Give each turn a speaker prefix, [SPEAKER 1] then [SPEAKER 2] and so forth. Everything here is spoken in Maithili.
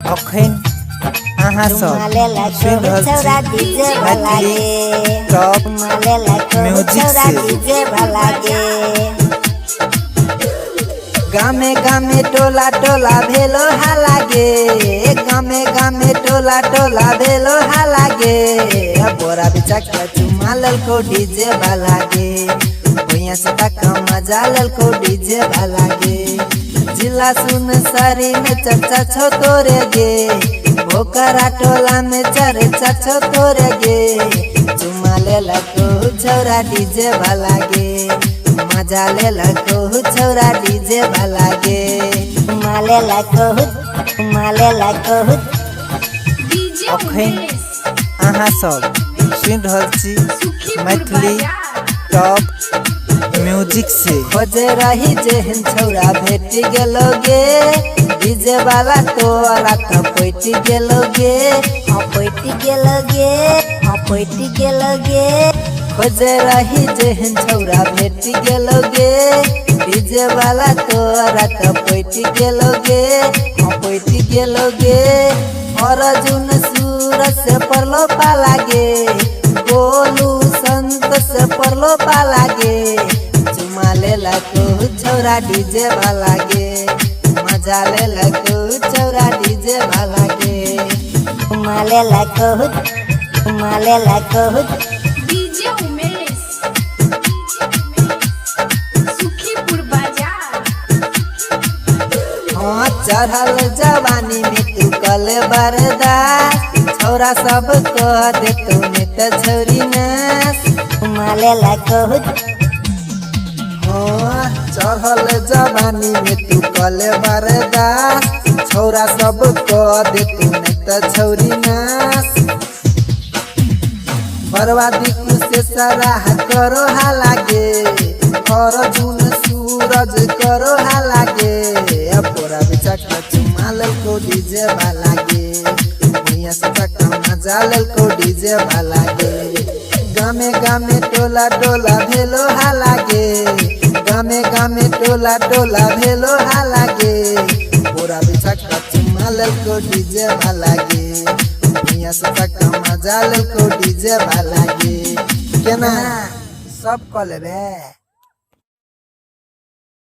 [SPEAKER 1] अखन अहाँ सब
[SPEAKER 2] चुमा लेलको
[SPEAKER 1] सुनि रहल
[SPEAKER 2] छौरा
[SPEAKER 1] छी
[SPEAKER 2] डीजे वाला
[SPEAKER 1] मैथिली
[SPEAKER 2] गे।
[SPEAKER 1] टॉप
[SPEAKER 2] चुमा लेलको
[SPEAKER 1] म्यूजिक
[SPEAKER 2] छौरा
[SPEAKER 1] से।
[SPEAKER 2] डीजे वाला गे।
[SPEAKER 1] गामे गामे टोला टोला भेलो हाला गे, गामे गामे टोला टोला भेलो हाला गे। बोरा बिछा के चुमा लेलको डीजे वाला गे, भुइयां से तक मजा लेलको डीजे वाला गे। जिला सुनसरी में चर्चा छौ तोरे गे, भोकरा टोला में चर्चा छौ तोरे गे। चुमा लेलको छौरा डीजे वाला गे, मजा लेलको छौरा डीजे वाला गे।
[SPEAKER 2] चुमा लेलको, चुमा लेलको।
[SPEAKER 3] डीजे
[SPEAKER 1] अखन
[SPEAKER 3] उमेश
[SPEAKER 1] अहाँ सब सुनि रहल छी
[SPEAKER 3] सुखीपुर
[SPEAKER 1] मैथिली
[SPEAKER 3] बाजार।
[SPEAKER 1] टॉप म्यूजिक से। खोजे रही जेहन छौरा भेट गेलो गे, डीजे वाला तोरा त पैट गेलो गे।
[SPEAKER 2] हाँ पैट गेलो गे, हाँ पैट गेलो गे।
[SPEAKER 1] खोजे रही जेहन छौरा भेट गेलो गे, डीजे वाला तोरा त पैट गेलो गे। हाँ पैट गेलो गे। अर्जुन सूरज से परलो पाला गे, गोलू संत से परलो पाला गे। चुमा लेलको छौरा डीजे वाला गे, मजा लेलको छौरा डीजे वाला गे।
[SPEAKER 2] चुमा लेलको, चुमा लेलको।
[SPEAKER 3] डीजे उमेश सुखीपुर बाजार।
[SPEAKER 1] हाँ चढ़ल जवानी में तू कल बरदास, छौरा सब कह दे तू ने त छौरी नास।
[SPEAKER 2] चुमा लेलको।
[SPEAKER 1] हाँ चढ़ल जवानी में तू कल बरदास, छौरा सब कह दे तू ने त छौरी नास। बर्बादी कुसे सराह करो हाला गे, अर्जुन सूरज करो हाला गे। पोरा बिछा के चुमा लेलको डीजे वाला गे, भुइयां से तक मजा लेलको डीजे वाला गे। गामे गामे टोला टोला भेलो हाला गे, गामे गामे टोला टोला भेलो हाला गे। पोरा बिछा के चुमा लेलको डीजे वाला गे, भुइयां से तक मजा लेलको डीजे वाला गे। केना सब क लेबे।